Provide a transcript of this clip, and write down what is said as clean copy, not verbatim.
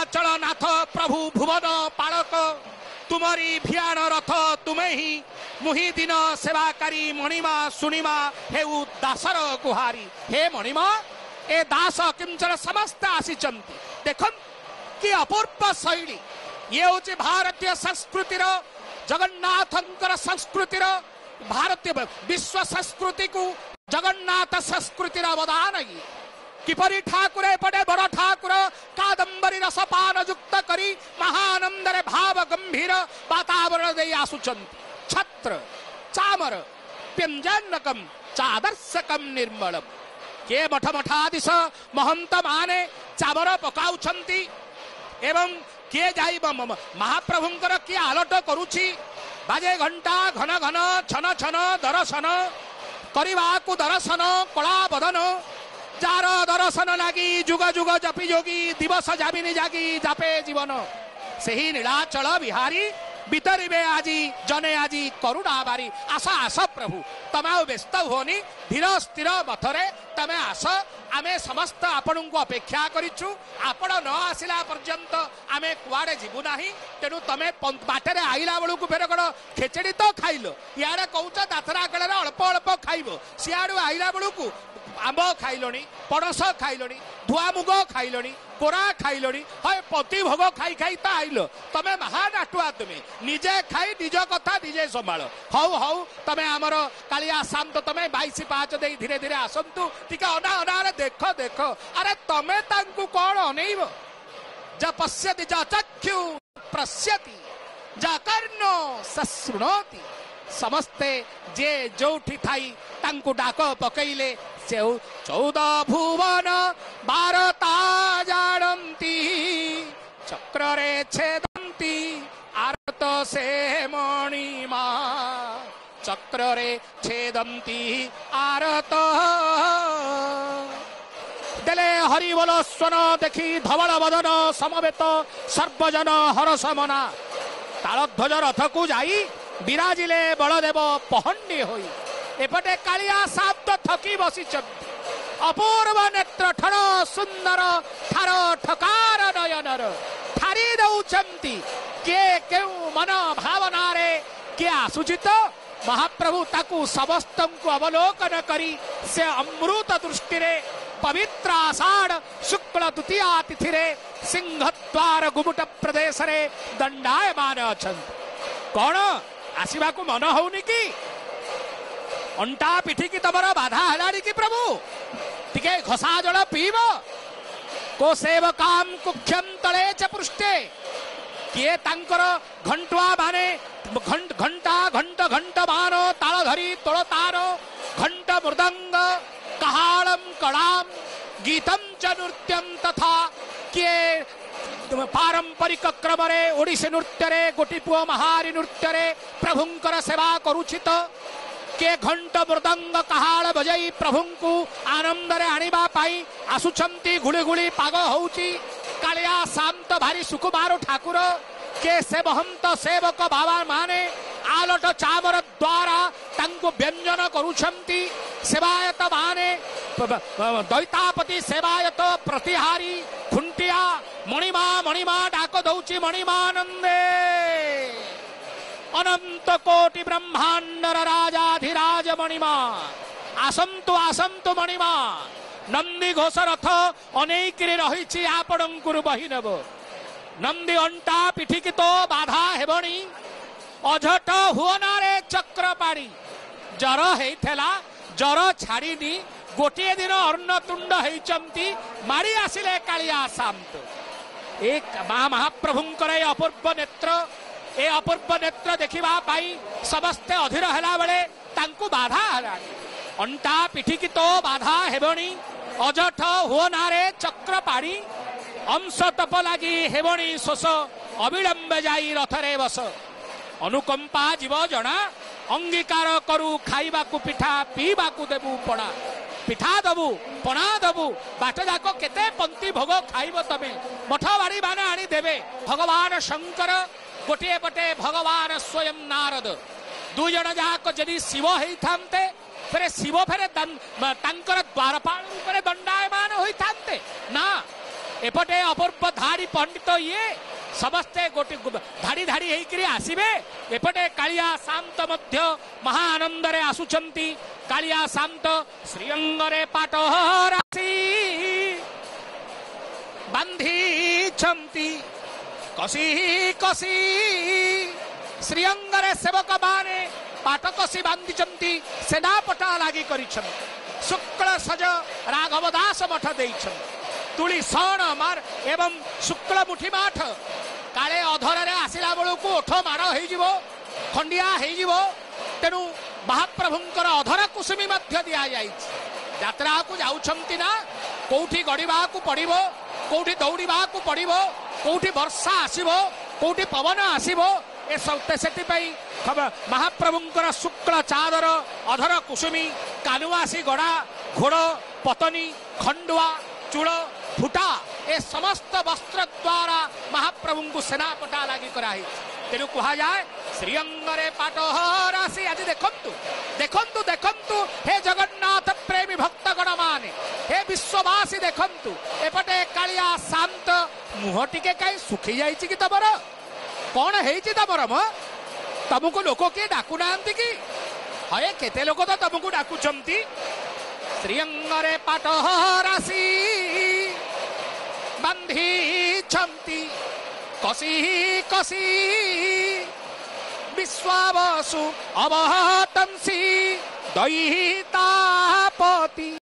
ନୀଳାଚଳ ନାଥ ପ୍ରଭୁ ଭୁବନ ପାଳକ, ତୁମରି ଭିଆଣ ରଥ ତୁମେ ହିଁ ମୁହି ଦିନ ସେବାକାରୀ, ମଣିମା ଶୁଣିମା ହେଉ ଦାସର ଗୁହାରି। ହେ ମଣିମା, ଏ ଦାସ କିଞ୍ଚନ ସମସ୍ତେ ଆସିଛନ୍ତି। ଦେଖନ୍ତୁ କି ଅପୂର୍ବ ଶୈଳୀ! ଇଏ ହେଉଛି ଭାରତୀୟ ସଂସ୍କୃତିର, ଜଗନ୍ନାଥଙ୍କର ସଂସ୍କୃତିର, ଭାରତୀୟ ବିଶ୍ୱ ସଂସ୍କୃତିକୁ ଜଗନ୍ନାଥ ସଂସ୍କୃତିର ଅବଦାନ। ଇଏ କିପରି ଠାକୁର ଏପଟେ ବଡ଼ ଠାକୁର କାଦମ୍ବରୀ ରସପାନ ଯୁକ୍ତ କରି ମହାନନ୍ଦରେ ଭାବ ଗମ୍ଭୀର ବାତାବରଣ ଦେଇ ଆସୁଛନ୍ତି। ଛତ୍ର ଚାମର ବ୍ୟଞ୍ଜନକମ ଚାଦର୍ଶକମ ନିର୍ମଳମ। କିଏ ମଠ ମଠାଧୀଶ ମହନ୍ତ ମାନେ ଚାମର ପକାଉଛନ୍ତି ଏବଂ କିଏ ଯାଇ ମହାପ୍ରଭୁଙ୍କର କିଏ ଆଲୋଟ କରୁଛି। ବାଜେ ଘଣ୍ଟା ଘନ ଘନ ଛନ ଛନ, ଦର୍ଶନ କରିବାକୁ ଦର୍ଶନ କଳା ବଦନ, ଯାର ଦର୍ଶନ ଲାଗି ଯୁଗ ଯୁଗ ଜପି ଯୋଗୀ, ଦିବସ ଯାବିନି ଜାଗି ଜାପେ ଜୀବନ। ସେହି ନୀଳାଚଳ ବିହାରୀ ବିତରିବେ ଆଜି ଜନେ ଆଜି କରୁଣା ବାରି। ଆସ ଆସ ପ୍ରଭୁ, ତମେ ଆଉ ବ୍ୟସ୍ତ ହୁଅନି, ଧୀର ସ୍ଥିର ମଥରେ ତମେ ଆସ। ଆମେ ସମସ୍ତ ଆପଣଙ୍କୁ ଅପେକ୍ଷା କରିଛୁ। ଆପଣ ନ ଆସିଲା ପର୍ଯ୍ୟନ୍ତ ଆମେ କୁଆଡ଼େ ଯିବୁ ନାହିଁ। ତେଣୁ ତମେ ବାଟରେ ଆଇଲା ବେଳକୁ ଫେର କ'ଣ ଖେଚେଡ଼ି ତ ଖାଇଲ, ଇଆଡ଼େ କହୁଛ ଯାତ୍ରା କାଳରେ ଅଳ୍ପ ଅଳ୍ପ ଖାଇବ, ସିଆଡ଼ୁ ଆଇଲା ବେଳକୁ ଆମ୍ବ ଖାଇଲଣି, ପଣସ ଖାଇଲଣି, ଧୁଆ ମୁଗ ଖାଇଲଣି, କୋରା ଖାଇଲଣି, ହଏ ପତି ଭୋଗ ଖାଇ ଖାଇ ତ ଆଇଲ। ତମେ ମହାନାଟୁଆ, ତୁମେ ନିଜେ ଖାଇ ନିଜ କଥା ନିଜେ ସମ୍ଭାଳ। ହଉ ହଉ, ତମେ ଆମର କାଳିଆ ଶାନ୍ତ, ତମେ 22 ପାହାଚ ଦେଇ ଧୀରେ ଧୀରେ ଆସନ୍ତୁ। ଟିକେ ଅନା ଅନାରେ ଦେଖ ଦେଖ। ଆରେ ତମେ ତାଙ୍କୁ କଣ ଅନେଇବ? ଯ ପଶ୍ୟତି ଯ ଚକ୍ଷୁ ପ୍ରଶ୍ୟତି, ଯ କର୍ଣ୍ଣ ଶୃଣୋତି। ସମସ୍ତେ ଯେ ଯୋଉଠି ଥାଇ ତାଙ୍କୁ ଡାକ ପକେଇଲେ। ସେ 14 ଭୁବନ ବାରତା ଜାଣନ୍ତି, ଚକ୍ରରେ ଛେଦନ୍ତି ଆରତ ସେ ମଣିମା, ଚକ୍ରରେ ଛେଦନ୍ତି ଆରତ। ଦେଲେ ହରିବୋଲ ସ୍ୱନ ଦେଖି ଧବଳ ବଦନ, ସମବେତ ସର୍ବଜନ ହରସ ମନା। ତାଳଧ୍ୱଜ ରଥକୁ ଯାଇ ବିରାଜିଲେ ବଳଦେବ ପହଣ୍ଡି ହୋଇ। ଏପଟେ କାଳିଆ ସାନ୍ତ ଥକି ବସିଛନ୍ତି। ଅପୂର୍ବ ନେତ୍ର ଠଣ ସୁନ୍ଦର ଠାର ଠକାର ନୟନର ଠାରି ଦଉଛନ୍ତି। କିଏ କେଉଁ ମନ ଭାବନାରେ କିଏ ଆସୁଛି ତ ମହାପ୍ରଭୁ ତାକୁ ସମସ୍ତଙ୍କୁ ଅବଲୋକନ କରି ସେ ଅମୃତ ଦୃଷ୍ଟିରେ ପବିତ୍ର ଆଷାଢ଼ ଶୁକ୍ଳ ଦ୍ୱିତୀୟା ତିଥିରେ ସିଂହଦ୍ୱାର ଗୁମୁଟ ପ୍ରଦେଶରେ ଦଣ୍ଡାୟମାନ ଅଛନ୍ତି। କଣ ଆସିବାକୁ ମନ ହଉନି କି? ଅଣ୍ଟା ପିଠିକି ତମର ବାଧା ହେଲାଣି କି ପ୍ରଭୁ? ଟିକେ ଘଷା ଜଳ ପିଇବ? କୋ ସେବକାମ କୁକ୍ଷମ ତଳେ ଚ ପୃଷ୍ଠେ। କିଏ ତାଙ୍କର ଘଣ୍ଟୁଆ ମାନେ ଘଣ୍ଟା ଘଣ୍ଟ ଘଣ୍ଟ ମାନ ତାଳ ଧରି ତୋଳ ତାର ଘଣ୍ଟ ମୃଦଙ୍ଗ କହାଳମ କଳାମ ଗୀତମ ଚ ନୃତ୍ୟମ ତଥା। କିଏ ପାରମ୍ପରିକ କ୍ରମରେ ଓଡ଼ିଶୀ ନୃତ୍ୟରେ, ଗୋଟି ପୁଅ ମହାରୀ ନୃତ୍ୟରେ ପ୍ରଭୁଙ୍କର ସେବା କରୁଛି ତ କିଏ ଘଣ୍ଟ ମୃଦଙ୍ଗ କାହାଳ ବଜାଇ ପ୍ରଭୁଙ୍କୁ ଆନନ୍ଦରେ ଆଣିବା ପାଇଁ ଆସୁଛନ୍ତି। ଗୁଳି ଗୁଳି ପାଗ ହଉଛି, କାଳିଆ ଶାନ୍ତ ଭାରି ସୁକୁମାର ଠାକୁର। କେ ସେ ମହନ୍ତ ସେବକ ବାବା ମାନେ ଆଲଟ ଚାମର ଦ୍ୱାରା ତାଙ୍କୁ ବ୍ୟଞ୍ଜନ କରୁଛନ୍ତି। ସେବାୟତ ମାନେ ଦୈତାପତି ସେବାୟତ ପ୍ରତିହାରୀ ଖୁଣ୍ଟିଆ ମଣିମା ମଣିମା ଡାକ ଦଉଛି। ମଣିମାନନ୍ଦେ ଅନନ୍ତ କୋଟି ବ୍ରହ୍ମାଣ୍ଡର ରାଜାଧିରାଜ ମଣିମା ଆସନ୍ତୁ ଆସନ୍ତୁ ମଣିମା। ନନ୍ଦୀ ଘୋଷ ରଥ ଅନେଇକିରି ରହିଛି, ଆପଣଙ୍କୁ ବହି ନେବ। ନନ୍ଦୀ ଅଣ୍ଟା ପିଠିକି ତ ବାଧା ହେବଣି, ଅଝଟ ହୁଅନାରେ ଚକ୍ରପାଣି। ଜର ହେଇଥିଲା, ଜର ଛାଡ଼ିନି, ଗୋଟିଏ ଦିନ ଅନ୍ନତୁଣ୍ଡ ହେଇଛନ୍ତି, ମାଡ଼ି ଆସିଲେ କାଳିଆ ଶାନ୍ତ। ଏ ମା ମହାପ୍ରଭୁଙ୍କର ଏ ଅପୂର୍ବ ନେତ୍ର, ଏ ଅପୂର୍ବ ନେତ୍ର ଦେଖିବା ପାଇଁ ସମସ୍ତେ ଅଧୀର ହେଲା ବେଳେ ତାଙ୍କୁ ବାଧା ହେଲାଣି। ଅଣ୍ଟା ପିଠିକି ତ ବାଧା ହେବଣି, ଅଜଠ ହୁଅନାରେ ଚକ୍ରପାଣି। ଅଂଶ ତପ ଲାଗି ହେବଣି ଶୋଷ, ଅବିଳମ୍ବେ ଯାଇ ରଥରେ ବସ। ଅନୁକମ୍ପା ଜୀବ ଜଣା, ଅଙ୍ଗୀକାର କରୁ ଖାଇବାକୁ ପିଠା, ପିଇବାକୁ ଦେବୁ ପଣା। ପିଠା ଦବୁ, ପଣା ଦବୁ, ବାଟ ଯାକ କେତେ ପନ୍ତି ଭୋଗ ଖାଇବ ତମେ, ମଠ ବାଡ଼ି ମାନେ ଆଣିଦେବେ। ଭଗବାନ ଶଙ୍କର ଗୋଟିଏ ପଟେ, ଭଗବାନ ସ୍ୱୟଂ ନାରଦ, ଦୁଇ ଜଣ ଯାକ ଯଦି ଶିବ ହେଇଥାନ୍ତେ, ଫେରେ ଶିବ ଫେରେ ତାଙ୍କର ଦ୍ୱାରପାଳ ରୂପରେ ଦଣ୍ଡାୟମାନ ହୋଇଥାନ୍ତେ ନା? ଏପଟେ ଅପୂର୍ବ ଧାଡ଼ି ପଣ୍ଡିତ ଇଏ ସମସ୍ତେ ଗୋଟେ ଧାଡ଼ି ଧାଡ଼ି ହେଇକିରି ଆସିବେ। ଏପଟେ କାଳିଆ ଶାନ୍ତ ମଧ୍ୟ ମହା ଆନନ୍ଦରେ ଆସୁଛନ୍ତି। କାଳିଆ ଶାନ୍ତ ଶ୍ରୀଅଙ୍ଗରେ ପାଟ ରାଶି ବାନ୍ଧିଛନ୍ତି କଷି କଷି। ଶ୍ରୀଅଙ୍ଗରେ ସେବକ ମାନେ ପାଟ କଷି ବାନ୍ଧିଛନ୍ତି, ସେନାପଟା ଲାଗି କରିଛନ୍ତି। ଶୁକ୍ଳ ସଜ ରାଘବ ଦାସ ମଠ ଦେଇଛନ୍ତି, ତୁଳି ସଣ ମାର ଏବଂ ଶୁକ୍ଳ ମୁଠି ମାଠ। କାଳେ ଅଧରରେ ଆସିଲା ବେଳକୁ ଓଠ ମାଡ଼ ହେଇଯିବ, ଖଣ୍ଡିଆ ହେଇଯିବ, ତେଣୁ ମହାପ୍ରଭୁଙ୍କର ଅଧର କୁସୁମୀ ମଧ୍ୟ ଦିଆଯାଇଛି। ଯାତ୍ରାକୁ ଯାଉଛନ୍ତି ନା, କୋଉଠି ଗଡ଼ିବାକୁ ପଡ଼ିବ, କୋଉଠି ଦୌଡ଼ିବାକୁ ପଡ଼ିବ, କୋଉଠି ବର୍ଷା ଆସିବ, କୋଉଠି ପବନ ଆସିବ, ଏସବୁ ସେଥିପାଇଁ ମହାପ୍ରଭୁଙ୍କର ଶୁକ୍ଳ ଚାଦର, ଅଧର କୁସୁମୀ, କାନୁଆସି ଗଡ଼ା, ଘୋଡ଼, ପତନି, ଖଣ୍ଡୁଆ, ଚୂଳ, ଫୁଟା, ଏ ସମସ୍ତ ବସ୍ତ୍ର ଦ୍ୱାରା ମହାପ୍ରଭୁଙ୍କୁ ସେନାପଟା ଲାଗି କରାହେଇଛି। ତେଣୁ କୁହାଯାଏ ଶ୍ରୀଅଙ୍ଗରେ ପାଟ ରାଶି। ଆଜି ଦେଖନ୍ତୁ ଦେଖନ୍ତୁ ଦେଖନ୍ତୁ ହେ ଜଗନ୍ନାଥ ପ୍ରେମୀ ଭକ୍ତଗଣ ମାନେ, ହେ ବିଶ୍ୱବାସୀ ଦେଖନ୍ତୁ, ଏପଟେ କାଳିଆ ଶାନ୍ତ ମୁହଁ ଟିକେ କାହିଁ ଶୁଖି ଯାଇଛି କି ତମର? କଣ ହେଇଛି ତମର ମ? ତମକୁ ଲୋକ କିଏ ଡାକୁନାହାନ୍ତି କି? ହଏ, କେତେ ଲୋକ ତ ତମକୁ ଡାକୁଛନ୍ତି। ଶ୍ରୀଅଙ୍ଗରେ ପାଟ ରାଶି ବାନ୍ଧିଛନ୍ତି କଷି କଷି, ବିଶ୍ୱାବସୁ ଅବତଂସି ଦୈତାପତି।